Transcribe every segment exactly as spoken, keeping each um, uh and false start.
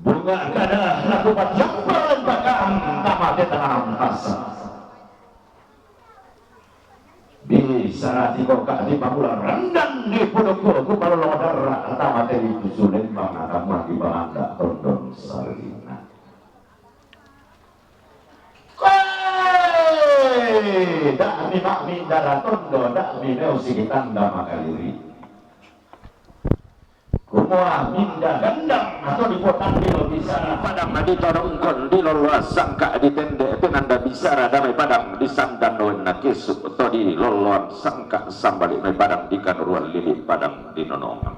Bunga kada laku patiampa lempakang tama te tanam pasa. Bisara tiko ka di pamula randan di pudukku ku palolong dara tama te di pusu lembang atama di balanda tondon sarina. Koe! Dak mi mak minda ratondo, dak mi meo sigi tanda makaliri. Kumua minda gandang atau di potang di lo bisara padang na di todongkon di loloan sangka di tende penanda bisara damai padang di sandan doen na kesuk to di loloan sangka sambalik mai padang di kanuruan lili padang di nonongan.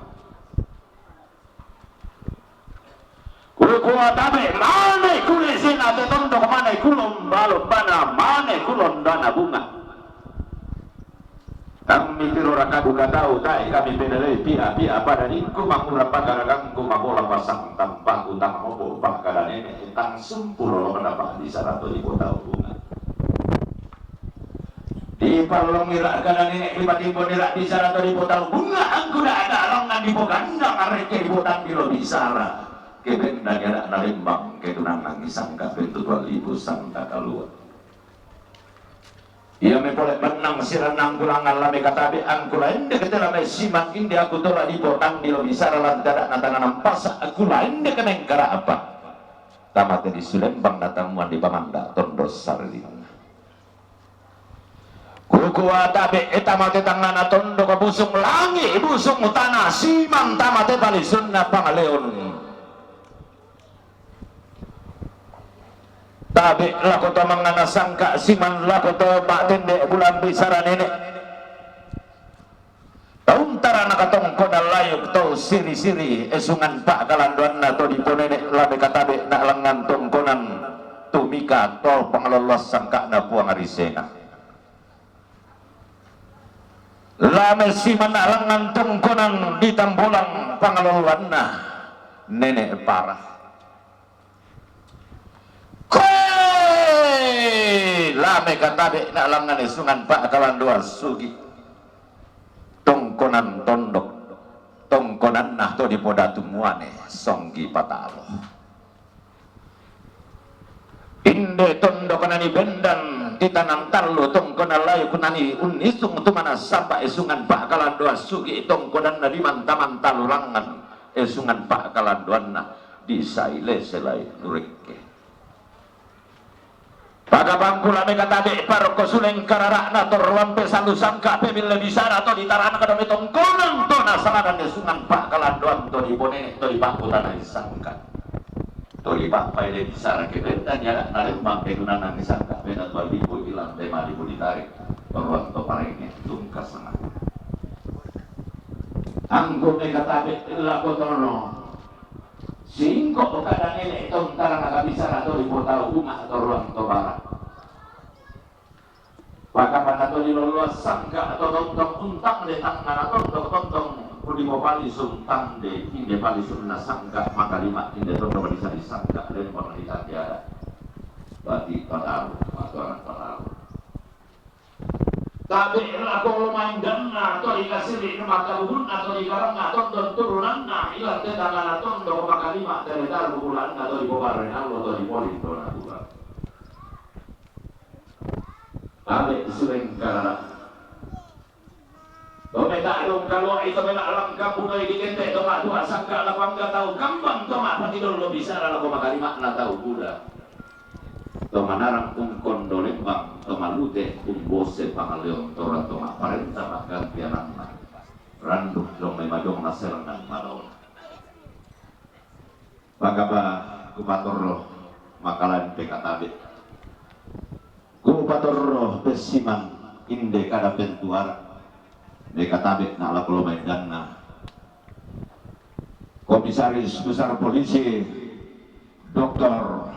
Kukua tabe mane kule sina te tondok mane kulom balom bana mane kulon dana bunga. Kami tiro raka duka tau tae kami penelei pia pia pada dingku mangura pagaragangku mabola pasang tampa utang mobo pakada nene tang sumpur lo pendapat di sana to di kota bunga. Di palong irak kada nenek di patimbo irak di sana to di potau bunga angku dak ada alangan di pogandang areke di potang di lo bisara. Kebenda gerak na lembang ke tunangan di sangka bentuk dua ribu sangka kalua. Ia mepolek benang siranang kulangan lame katabe angku lain de ketela me siman inde aku tola di potang di lo bisara lantarak na tangan ampasa aku lain de keneng kara apa. Tamate di sulembang na tamuan di pamanda tondo sarling. Kukua tabe e tamate tangana tondok busung langi busung tanah siman tamate palisunna pangaleon. Tabe lako to mangana sangka siman lako to mak tende bulan bisara nenek. Tauntara nakatongkona layuk to siri-siri esungan pak kalandoanna to diponene lame katabe na lengan tongkonan tumika to pangaloloas sangkana puang arisena. Lame siman na lengan tongkonan di tambolang pangaloloanna nene parah. Koe! Lame katabe na langan esungan pak kalandoan sugi. Tongkonan tondok. Tongkonan nah to di podatu muane songgi patalo. Inde tondok nani bendan di tanang tallo tongkonan layu kunani unisung tumana samba esungan pak kalandoan sugi tongkonan na di mantaman talu langan esungan pak kalandoanna. Di saile selai nurekke. Pagabangku lame katabe parokko suleng kararakna torroampe salu sangka pemille bisara to ditarana kadome tongkonan to nasaladan de sungan pak kalandoan to dibonene to dipakutana sangka. To dipakpai de bisara kebenta nyara nalembang kegunanang sangka bena to lipu ilang de malipu ditarik. Torroan to parenge tungkas sangka. Anggo me katabe lako tono. Singkok kada ngelek tontara nakabisara to di potau bunga to ruang to barat. Pakapana to di loloas sangka to tontong untang de tangana tontong tontong pudi mo palisung tang de inde palisung na sangka maka lima inde tontong bisa disangka lembang di tangga ada. Bati pataru, matuaran pataru. Tabe lako lomaindanna to dikasiri maka uhunna to dikarangna tondon turunanna ilang tetangana tondo makalima tele talu bulanna to dipobarre nallo to dipolindo natura. Tabe suleng karara. Tome tadong kaloa ito mena alam kampung ai dikente to matua sangka lapangga tau kambang to mapati dollo bisara lako makalima na tau buda. To manarang ungkon dolembang to malute umbose pangaleon tora to maparenta panggantiananna randuk dong memajong naselengan madaona. Pagaba kupatorro makalan pekatabe kupatorro pesiman inde kada pentuara mekatabe na lako lomaindanna. Komisaris Besar Polisi Doktor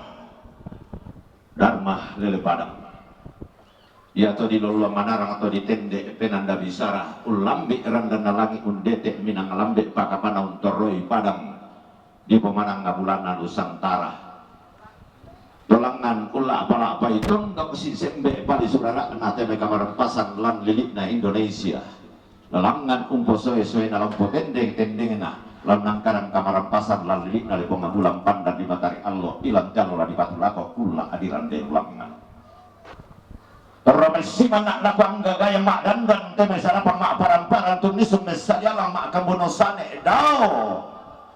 Darma Lelepadang. Ia to dilollo manarang to ditende penanda bisara ullambi randanna langi undete minang lambe pakapana untorroi padang di pemanang bulanna Nusantara. Tolangan ulla pala pai tondok sisembe pali surara na teme kamar pasan lan lilikna Indonesia. Lalangan umposoe-soena lampo tendeng-tendengna Laon angkarang kamarampasan lan lili'na Lepongan Bulan pandan di matari allo, ilan te allo la dipatulako kulla' adirang de ulangngan. Torro messi manna' nakuanggagayang ma'dandan te mai sarapang ma'parang-parang tunnisung messalialang ma'kambuno sane dao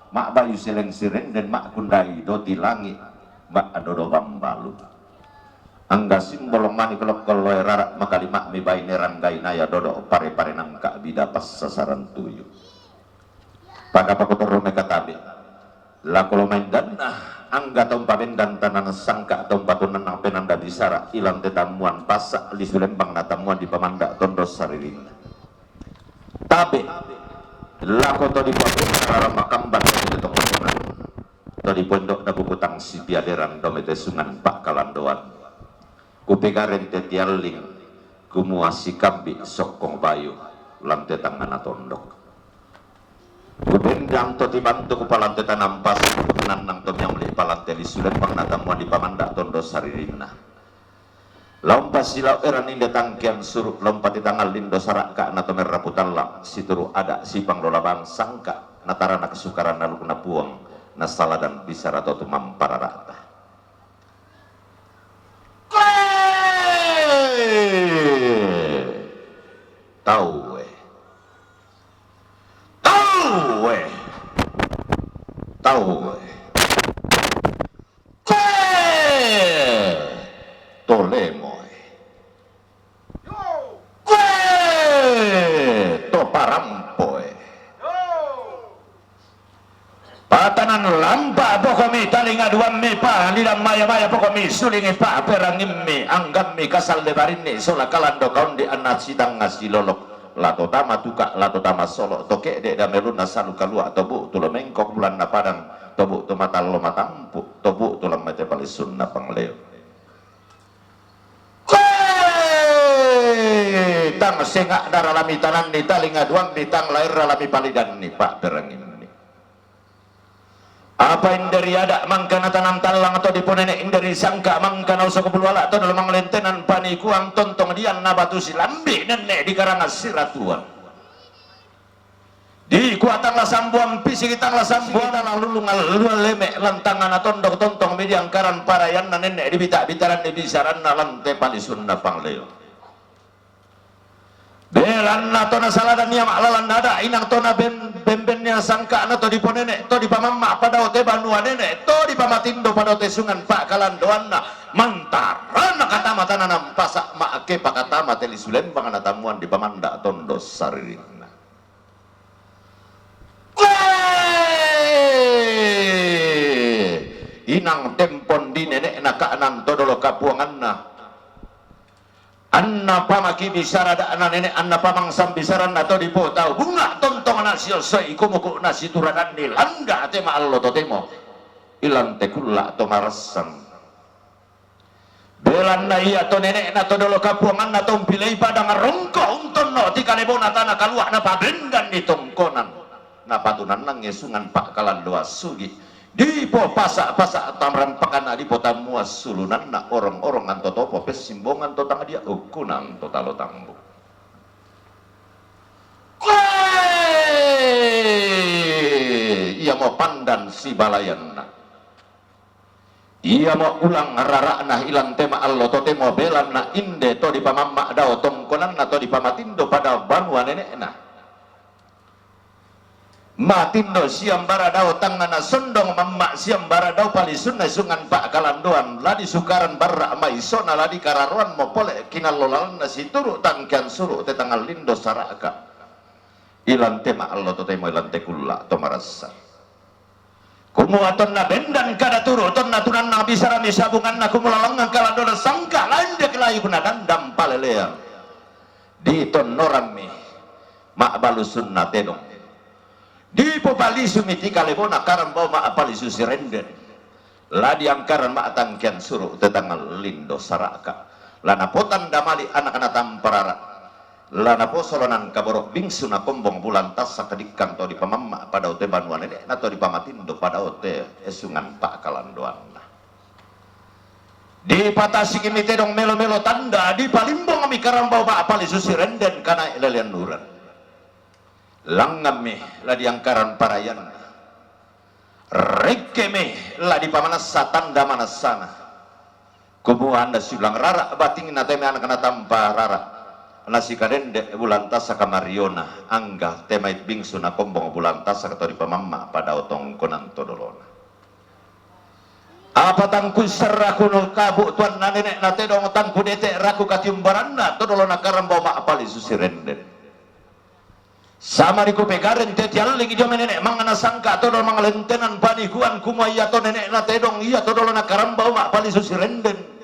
ma'bayu seleng sirenden ma'kundai doti langi' ba'dodo bambalu. Angga simbolo mani kelokkolloe rara' makalima'mi baine ranggainaya dodo pare-pare nangka' bida passasaran tuyu. Pakapakutorro mekatabe lako lo maindanna, angga tau mpabendan tanana sangka' tau mpakunnannang penanda bisara, ilan te tammuan pasa' lisu lembang na tammuan dipamanda' tondo saririnna. Tabe lako to dipapunna rara makamban to dipondo' da buku tang sipiaderan do metesungan pa'kalandoan. Kupegareng te tialling, kumua sikambi' sokkong bayu lan te tangngana tondok. Kupendang to tibantu kupalan te tanampas, kutinannang to miamli' palan te lisu lembang na tammuan dipamanda' tondo saririnna. Laumpa silao eran inde tangkean suru', laumpa titangal lindo sara'ka' na to merrapu talla', situru' ada' sipang lola bang sangka', na tarana kasukaran alukna Puang, na saladan bisara to tumamparara'ta. Koe! Taue! Taue! Taue! Koe! Tolemoe! Koe! Toparampoe! Patanan lampa' pokomi talinga duammi, palidang maya-maya pokomi sulingi pa'perangimmi, anggammi kasalle barinni sola kalando kaundi anna sitangnga silolok, la to tama tuka', la to tama solo', to ke'de' damelunna salu kalua', to bu'tu lo mengkok bulanna padang, to bu'tu matallo matampu', to bu'tu lammete palisunna pangleo. Koe! Tang senga'na ralami tananni talinga duammi, tang laerra lami palidanni pa'perangimmi. Apa inderi ada' mangkana tanang tallang to diponene', inderi sangka' mangkana usok bulu ala' to dalam manglentenan panikuang tontong dian na batu silambi' nenne' di karanga siratuan. Dikua tang la sambuang pisiki tang la sambuang la lulung alluan leme' lantangana tondok tontong mi diangkaran parayanna nenne' di bita-bitaranni bisaranna lan te palisunna pangleo. Belanna to nasaladan ia ma'lalan ada' inang to nabem-, bembennia sangka'na to diponene', to dipamamma' padao te banua nene', to dipamatindo padao te sungan pa'kalandoanna, mantarana katama tanana mpasa' ma'ke pakatama te lisu lembang na tammuan dipamanda' tondo saririnna. Koe! Inang tempon di nene'na ka'nang to dolo kapuanganna. Anna pamaki bisara da'na nene', anna pamangsang bisaranna to dipotau, bunga' tontong nasiosoi kumuku' nasituradanni landa' te ma'allo totemo, ilan te kulla' to marassang. Belanna ia to nene'na to dolo kapuanganna to umpilei padang rongko' untonno' ti kalebona tana kalua' napabendanni tongkonan, napatunannangi sungan pa'kalandoan sugi', dipopasa'-pasa' tamrampakanna dipotammua sulunanna orang-orongan to topo pessimbongan to tangdia ukkunang to talo tambu'. Koe! Iamo pandan sibalayanna. Iamo ulang rara'na ilan te ma'allo totemo belanna inde to dipamamma' dao tongkonanna to dipamatindo padao banua nene'na. Matindo siambara dao tangngana sondong mamma' siambara dao palisunna sungan pa'kalandoan la disukaran barra' maisona la dikararoan mo pole kinallo lalanna situru' tangkean suru' te tangal lindo sara'ka. Ilan te ma'allo totemo ilan te kulla' to marassa. Kumua tonna bendan kada turu', tonna tunannang bisara mi sabunganna, kumulalangngang kalandona sangka lain dia kelayukna dandang palelean. Ditonnorammi ma'balusunna tedong. Dipopalisumi ti kalebona karambau ma'palisu sirenden. La diangkaran ma'tangkean suru' te tangal lindo sara'ka. La napotanda mali' anakna tamparara. La naposolonan kaboro' bingsu na kombong bulan tassa kadikkang to dipamamma' padao te banua nene'na to dipamatindo padao te esungan pa'kalandoanna. Dipatasikimi tedong melo-melo tanda, dipalimbongmi karambau ma'palisu sirenden kanae lelean uran. Langngammi la diangkaran parayanna. Rekke me la dipamanassa tanda manassana. Kumua anda siulang rara batingna te mai anak natampa rara, nasikadende bulan tasaka mariona, angga te mai bingsu nakombong bulan tasaka to dipamamma pada otongkonan to dolona. Apa tangku serraku no kabu tuanna nenek na tedong tangku dete raku katiumbaranna to dolona karambau ma'palisu sirenden. Sama di kupegaren te tialling dio menene mangana sangka todo mangalentenan panikuan kumua ia to nenek na tedong ia to dolona karambau ma'palisu sirenden.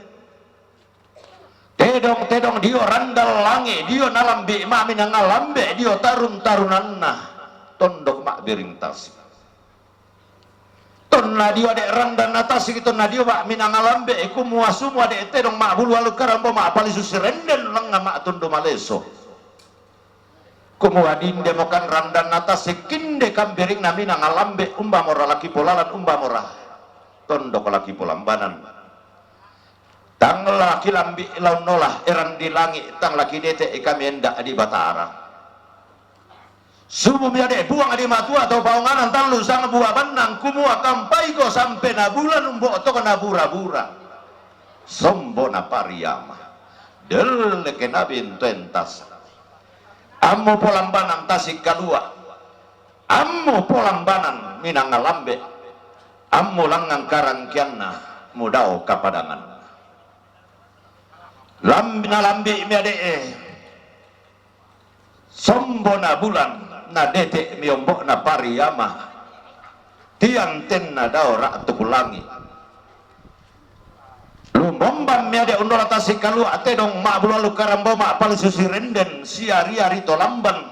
Tedong-tedong dio randal langi dio nalambi ma'mi nangalambe dio tarun-tarunanna tondok ma'biring tasik. Tonna dio ade' randanna tasik tonna dio ma'mi nangalambe kumua sumu ade' tedong ma'bulu aluk karambau ma'palisu sirenden lengnga ma'tundu maleso. Kumua dinde mokan randanna tasik kinde kambiringna minang alambe umbamora laki polalan umbamora tondok laki polambanan. Tang laki lambi launnola eran di langi tang laki dete kami enda di batara. Subu miade buang di matua to paonganan tallu sang bua bannang kumua kampaiko sampe na bulan umbo toko na bura-bura. Sombo na pariama. Delleke nabi entoen tasa. Ammu polambanan tasik kalua. Ammu polambanan minang alambe. Ammu langngang karangkianna mudao kapadanganna. Lambi na lambi miade'e. Sombo na bulan na dete miombo na pariama. Tiang tenna dao ra'tuk langi. Lumbomban miade undola tasik kalua tedong ma'bulu aluk karambau ma'palisu sirenden siari-ari to lamban.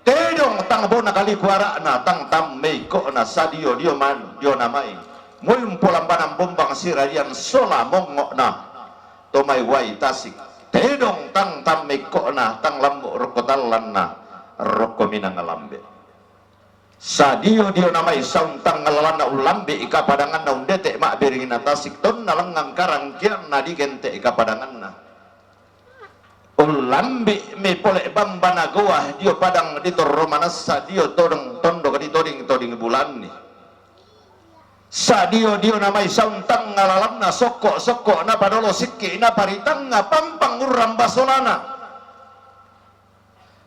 Tedong tang bona kaliku ara'na tang tammeiko'na sadio dio man dio namai. Moi umpolambanan bombang sirarian sola mongo'na to mai uai tasik. Tedong tang tammeiko'na tang lambo rokko tallanna rokko minang alambe. Sadio-dio namai saung tang lalanna ullambi kapadanganna undete ma'biringna tasik tonna lengngang karangkianna digente kapadanganna. Ullambi mi pole bambana goa dio padang di torro manassa dio todong tondok di toding-toding bulanni. Sadio-dio namai saung tang lalanna sokko-sokko napadolo sikki naparitangnga pampang urrang basolana.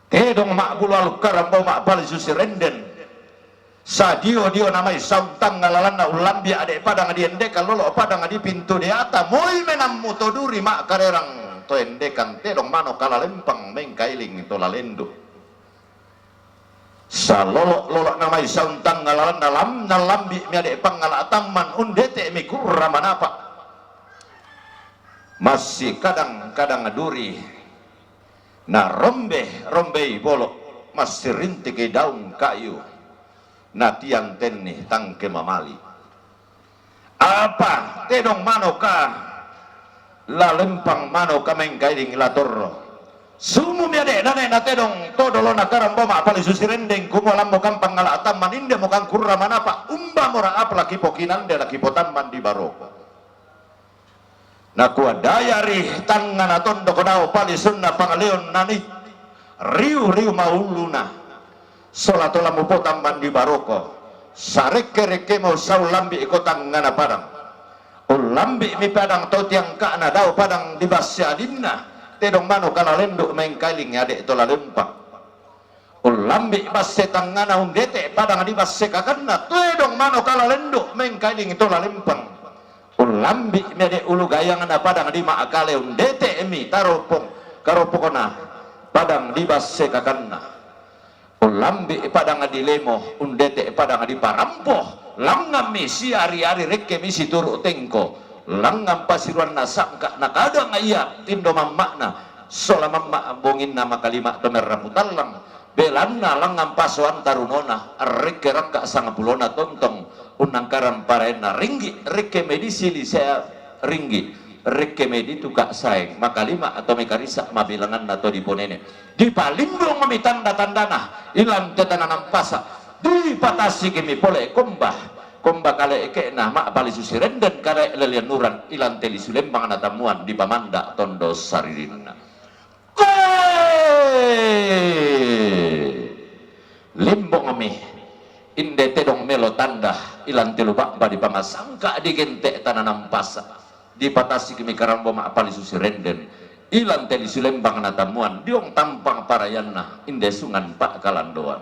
Tedong ma'bulu aluk karambau ma'palisu sirenden. Sadio-dio namai saung tang lalanna ullambi ade padang di endekan lolo padang di pintu deata moi menammu to duri ma'karerang to endekan tedong mano kalalempang mengkailing to lalendu. Salolo-lolo namai saung tang lalanna lam na lambi miade pangala tamman undete mi kurra manapa. Massi kadang-kadang duri. Na rombe-rombei bolo, massirintiki daung kayu, na tiang tenni tangke mamali. Apa tedong manoka lalempang manoka mengkailing latorro. Sumu miade nane na tedong to dolona karambau ma'palisu sirendeng kumua lammo kampang ngala tamman inde mokang kurra manapa umbamora apa laki pokinande laki potamman di baroko. Nakua dayari tangngana tondok dao palisunna pangaleon nani riu-riu maulluna sola tola mupotamman di baroko sarekke-rekke mau saullambi ko tangngana padang ullambi mi padang tau tiangka'na dao padang di basse adinna tedong mano kalalendu mengkailing ade tola lempang. Ullambi basse tangngana undete padang di basse kakanna, tuedong mano kala lendu mengkailing tola lempang. Ullambi miade ulu gayangna padang di ma'kale undete mi taropong karopokna padang di basse kakanna. Ullambi padang di lemo undete padang di parampo, langngan mi siari-ari rekke mi situru tengko, langngan pasiruanna sangka na kadang ia tindo mamma'na, sola mamma bonginna makalima to merra mutallang, belanna langngan pasoan tarunona, rekke rakka sangapulona tontong, unnangkarang paraenna ringgi, rekke medisi lisea ringgi, rekke meditu ka saeng, makalima to mekarisa mabilanganna to diponene. Dipalimbung mi tanda-tandana, ilante tananang pasa, dipatassiki mi pole komba, komba kale'ke'na, ma'palisu sirenden kare lelian uran, ilante lisu lembang natammuan, dipamanda tondo saririnna. Koe! Limbong mi. Inde tedong melo tanda, ilante luba'ba dipamasangka' digente' tana nampasa', dipatasi'mi karambau ma'palisu sirenden, ilante lisu lembang natammuan, diong tampang parayanna, inde sungan pa'kalandoan.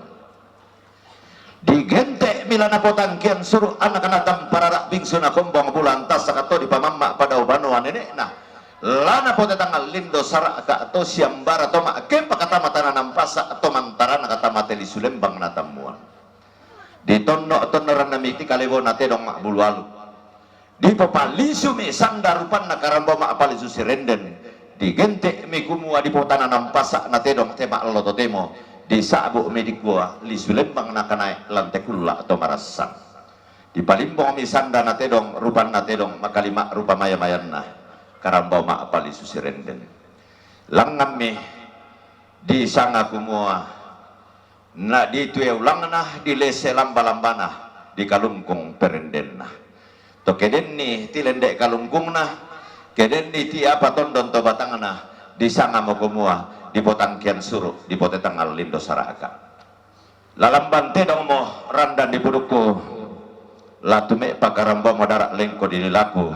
Digente'mi la napotangkian suru' anak natamparara' bingsu nakombong bulan tasaka to dipamamma' padao banua nene'na, la napotetangnga' lindo sara'ka' to siambara to ma'kempa katama tana nampasa' to mantarana katama te lisu lembang natammuan. Ditonno'-tonnoranna miti kalebona tedong ma'bulu aluk. Dipopalisumi sanda rupanna karambau ma'palisu sirenden. Digente'mi kumua dipotana nampasa' na tedong te ma'allo totemo. Disa'bu'mi dikua lisu lembang nakanae lante kulla' to marassang. Dipalimbongmi sanda na tedong rupanna tedong makalima rupa maya-mayanna karambau ma'palisu sirenden. Langngammi disanga kumua na ditue ulangna, dilese lamba-lambana, dikalungkung perendenna. To kedenni ti lende' kalungkungna, kedenni ti apa tondon to batangna, disangamo kumua dipotangkian suru', dipotetangnga' lindo sara'ka'. Lalamban tedongmo randan dipudukku, la tume'pa karambaumo dara' lengko dililaku,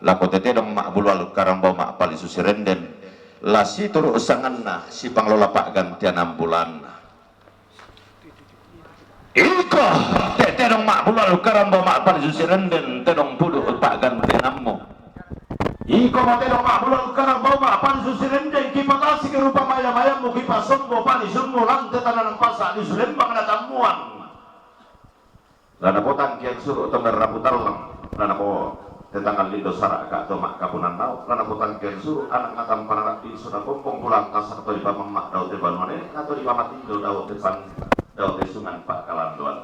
lako te tedong ma'bulu aluk karambau ma'palisu sirenden, la situru' sanganna sipanglola pa'gantianan bulanna. Iko te tedong ma'bulu aluk karambau ma'palisu sirenden, tedong pudu' pa'gantianammu. Iko mo tedong ma'bulu aluk karambau ma'palisu sirenden, kipatasi' rupa maya-mayammu, kipasombo palisummu lante tana nampasa' lisu lembang natammuan. La napotangkian suru' to merrapu tallang, la napotetangnga' lindo sara'ka' to ma'kapunannao', la napotangkian suru' anak natamparara' bingsu nakombong bulan tasaka to dipamamma' dao te banua nene'na to dipamatindo dao te pan-, dao te sungan pa'kalandoan.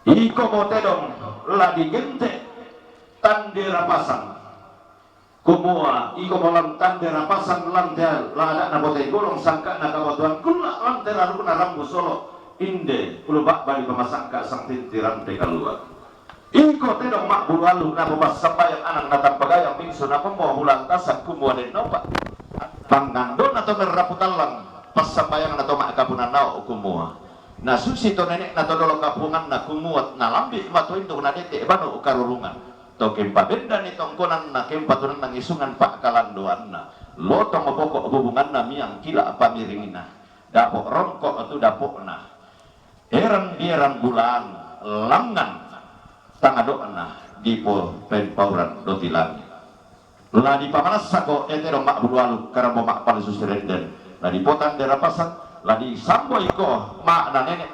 Iko mo tedong la digente' tande rapasang. Kumua, iko mo lan tande rapasang lante la ada'na potai golong sangka'na kabatuan kulla' lante rarukna rambu solo', inde ulu ba'ba dipamasangka' sangtintiran te kalua'. Iko tedong ma'bulu aluk napopassambayang anak natampagayang bingsu nakombong bulan tasaka kumua dennopa pangandona to merrapu tallang, passambayangna to ma'kapunannao' kumua. Na susi to nene'na to dolo kapuanganna kumua nalambi' matu induk nadete' banu karurungan. To kempa bendani tongkonanna, kempa tunanna ngisungan pa'kalandoanna. Lotong poko' bubunganna miang kila' pamiringna. Dapo' rongko' tu dapo'na. Eran bieran bulan langngan tangado'na dipopempauran dotilangi. La dipamanassako e tedong ma'bulu aluk karambau ma'palisu sirenden. La dipotande rapasang, la disamboi ko ma'na nene',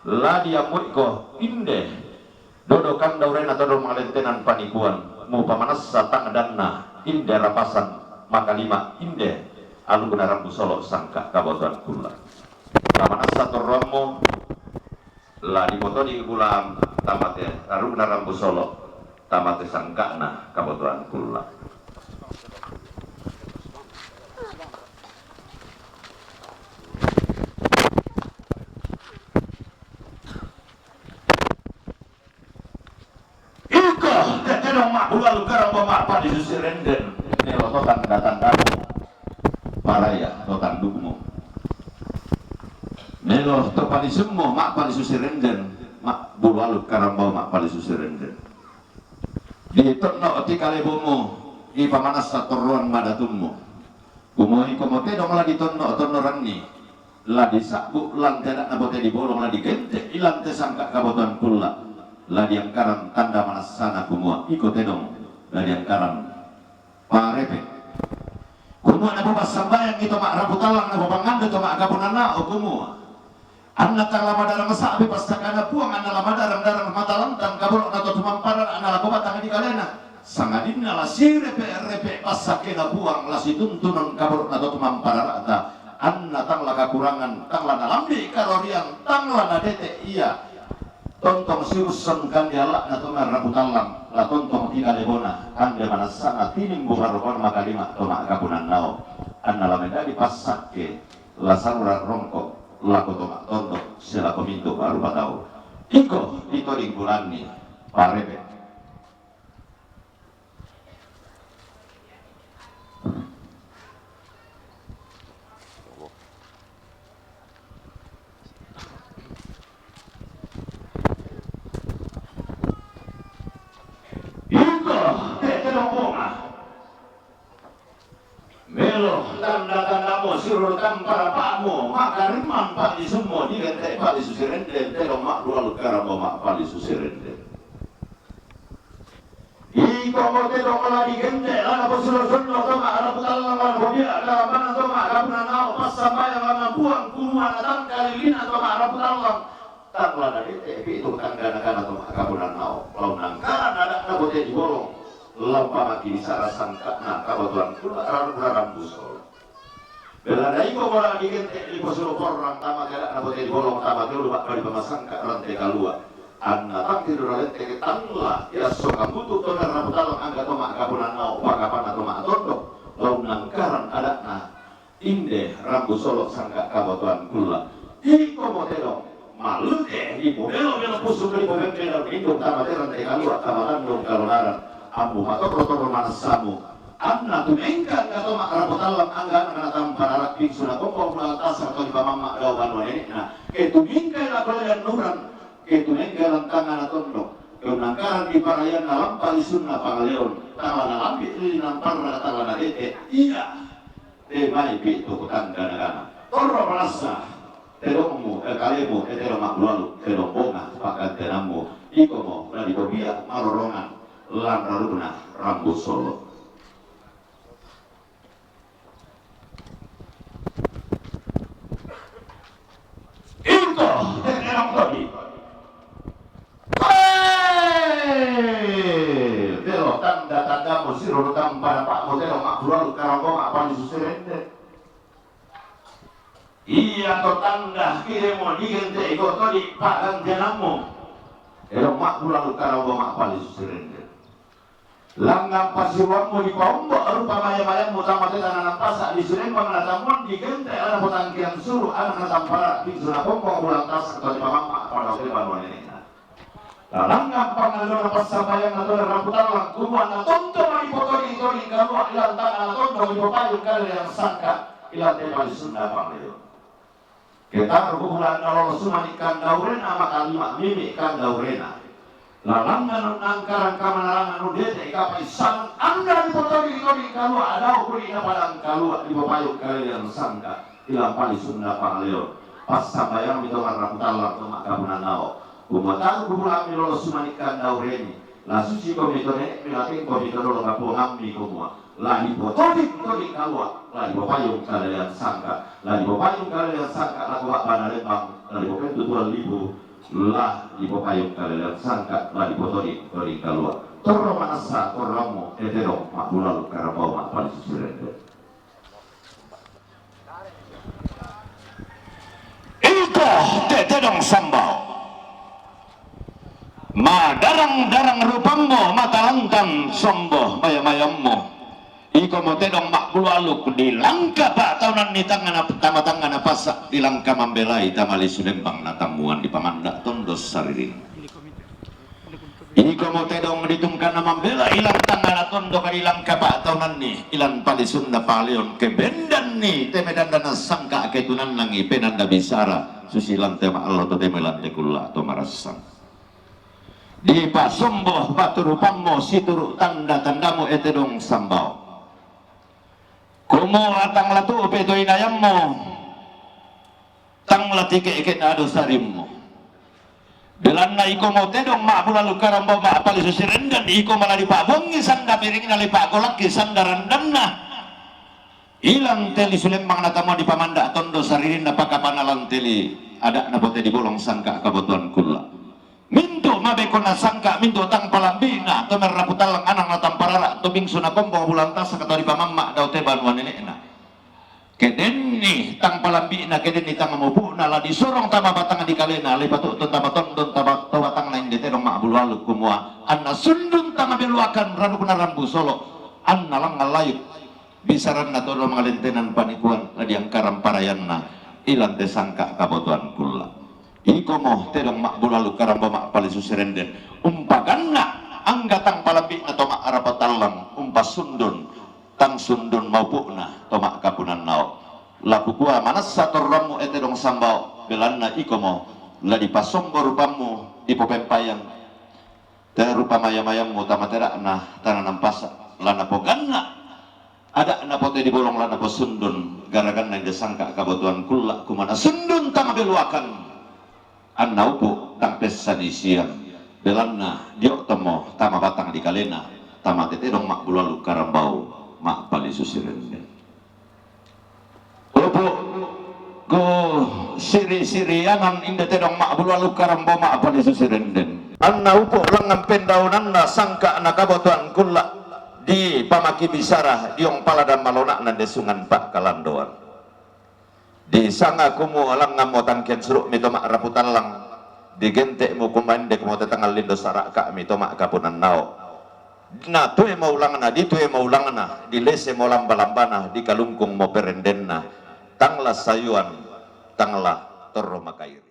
la diambuiko inde. Dodo kanda urena todo mangalentenan panikuan, mupamanassa tangdanna inde rapasang makalima inde alukna rambu solo' sangka' kabatuan kulla'. Pamanassa torroammu la dipotodi bulan tamate alukna rambu solo' tamate sangka'na kabatuan kulla'. Iko te tedong ma'bulu aluk karambau ma'palisu sirenden, melo to tanda-tandamu, paraya to tandukmu. Melo to palisummu ma'palisu sirenden, ma'bulu aluk karambau ma'palisu sirenden. Ditonno' ti kalebomu, dipamanassa torroan madatummu. Kumua iko mo tedong la ditonno'-tonnoranni, la disa'bu' lante ada'na pote dibolong, la digente' ilante sangka' kabatuan kulla', la diangkaran tanda manassana kumua iko tedong, la diangkaran parepe'. Kumua napopassambayangi to ma'rapu tallang, napopangandoi to ma'kapunannao' kumua, anna tang la madarang sa'be passakana Puang, anna la madarang-darang matalantang kaboro'na to tumamparara' anna la kubatang di kalena, sangadinna la sirepe'-repe' passakkena Puang, la situntunan kaboro'na to tumamparara'ta, anna tang la kakurangan, tang la nalambi' karoriang, tang la nadete' ia tontong siusseng kande alla'na to ma'rapu tallang, la tontong ti kalebona kande manassana tinimbu karokon makalima to ma'kapunannao', anna la menda'i passakke, la sarura rongko' lako to ma'tondo' sia lako mintu' rupa tau. Iko ditoding bulanni parepe'. Tampa rapa'mu, ma'karimmang pa'lisummu, digente' pa'lisu sirenden, tedong ma'bulalu karambo ma'pa'lisu sirenden. Iko mo tedong la digente', la naposilosonno to ma'rapu tallang, la napobia' kalambanang to ma'kapunannao, passambayang la nabuang kumua natangka lilina to ma'rapu tallang. Tang la nadete' pitu tangga nakana to ma'kapunannao, la unangkaran ada'na bote dibolong, la umpamaki bisara sangka'na kabotoan kulla' rarang-rarang busolo. Bella na iko mo la digente' diposulu porrang tama ke ada'na bote dibolong tama ke ulu ba'ba dipamasangka' rante kalua'. Anna tang tidu ralente ke tang la iasso kambutu to ma'rapu tallang angga to ma'kapunannao, pakapanna to ma'tondok, la unangkaran ada'na inde rambu solo' sangka' kabotoan kulla'. Iko mo tedong mallute dipobelo-belo pusu' dipobembe daun indung tama te rante kalua' tama tandung kalonaran, ammu matorro-torro manassamu. Anna tumengka angga to ma'rapu tallang angga anakna tamparara' pingsuna kompo bulan tasa to dipamamma' dao banua nene'na. Ke tumengkai lako lean nuran, ke tumengkai lantangana tondok, ke unangkaran diparayanna lampa lisunna pangaleon, tang la nalambi' lilina parra, tang la nadete'. Iya. Te mai pitu tangga nakana. Torro manassa, tedongmu, eh, kalemu, eh, tedong ma'bulalu, tedong bonga pa'gantenammu, iko mo la dipobia' malorongan lan rarukna rambu solo'. Iko, tedong todi. Hei! Telo tanda-tandamu, siroro tampa rapa'mu, tedong ma'bulalu karambo ma'pa'lisu sirenden. Iya to tanda kidemu digente' iko todi pa'gantenammu, tedong ma'bulalu karambo ma'pa'lisu sirenden. Langngan pasiruammu dipaombo' rupa maya-mayammu tama te tana nampasa' di Sulembang natammuan digente' la napotangkiang suru' anakna tamparara' pingsuna kompo bulan tasa to dipamamma' padao te banua nene'na. La langngan pangaleona passambayang na to ma'rapu tallang kumua na tonto' dipotoding-toding kalua' ilan tana na tonto' dipopayung kalelean sangka' ilan te pa'lisunna pangaleona. Ke taru' bulan na lolo sumani' kandaurena maka lima mimi' kandaurena. La langngan nangkarang kamanarangan nu dete' kapaissanan anna dipotoding-toding kalua' dao kuli'na padang kalua' dipopayung kalelean sangka' ilan pa'lisunna pangaleon. Passambayangmi to ma'rapu tallang to ma'kapunannao. Kumua taru' bulan mi lolo sumani' kandauremi. La susi komi to nene'mi, la tengkomi to dolo kapuangammi kumua. La dipotoding-toding kalua', la dipopayung kalelean sangka', la dipopayung kalelean sangka' lako ba'bana lembang, la dipopentu tuan lipu, la dipopayung kalelean sangka', la dipotoding-toding kalua'. Torro manassa torroammu, e tedong ma'bulalu karambau ma'pa'lisu sirenden. Iko te tedong sambao. Madarang-darang rupammu, matalangkang sombo maya-mayammu. Iko mo tedong ma'bulalu, di langka pa'taunanni tangngana, tama tangngana pasa', di langka mambelai tama lisu lembang natammuan di pamanda' tondo saririn. Iko mo tedong ditungkanna mambela ilan tangngana tondok di langka pa'taunanni, ilan pa'lisunna pangaleon, ke bendanni te medanda nassangka' ke tunannangi penanda bisara, susi lante ma'allo to te melante kulla' to marassang. Dipasombo batu rupammu situru' tanda-tandamu e tedong sambao. Kumua tang la tu'u pe to inayammu, tang la tike'ke' na ado sarimmu. Belanna iko mo tedong ma'bulalu karambau ma'pa'lisu sirenden, iko ma la dipa'buangi sanda piringna, la dipa'golakki sanda randanna. Ilan te lisu lembang natammuan di pamanda' tondo saririnna pakapanna lan te li ada'na bote dibolong sangka' kabotoan kulla'. Mintu' mabekonna sangka', mintu' tang palambi'na to ma'rapu tallang anakna tamparara' to pingsuna kompo bulan tasa to dipamamma' dao te banua nene'na. Ke denni tang palambi'na, ke denni tang mupu'na, la disorong tama batang dikalena, la dipatu'tun tama tondon tama to batangna inde tedong ma'bulalu kumua, anna sundun tama beluakan ranukna rambu solo', anna langngan layuk bisaranna to dolo mangalentenan panikuan la diangkaran parayanna ilan te sangka' kabotoan kulla'. Iko mo tedong ma'bulalu karambau ma'pa'lisu sirenden, umpaganna' angga tang palambi'na to ma'rapu tallang umpasundun tang sundun maupu'na to ma'kapunannao. La kukua manassa torroammu e tedong sambao, belanna iko mo la dipasombo rupammu dipopempayang te rupa maya-mayammu tama te ada'na tana nampasa', la napoganna' Ada' napote di bolong la naposundun, garaganna inde sangka' kabotoan kulla' kumana sundun tang beluakan. Anna upu' tang pessanisian, belanna dio' tommo tama batang di kalena, tama te tedong ma'bulu aluk karambau, ma'palisu sirenden. Upu' ku siri-sirianan inde tedong ma'bulu aluk karambau, ma'palisu sirenden. Anna upu' langngan pendaunanna sangka' na kabotoan kulla' di pamakibisara diong paladan malona'na inde sungan pa'kalandoan. Di sanga kumu langnganmo tangken suru'mi to ma'rapu tallang, di gente'mu kumaendek mo te tangallindo sara'ka'mi to ma'kapunan nao'. Na tuemo ulangna, di tuemo ulangna, di lesemo lamba-lambana, di kalungkungmo perendenna, tang la sayuan, tang la torro makairi.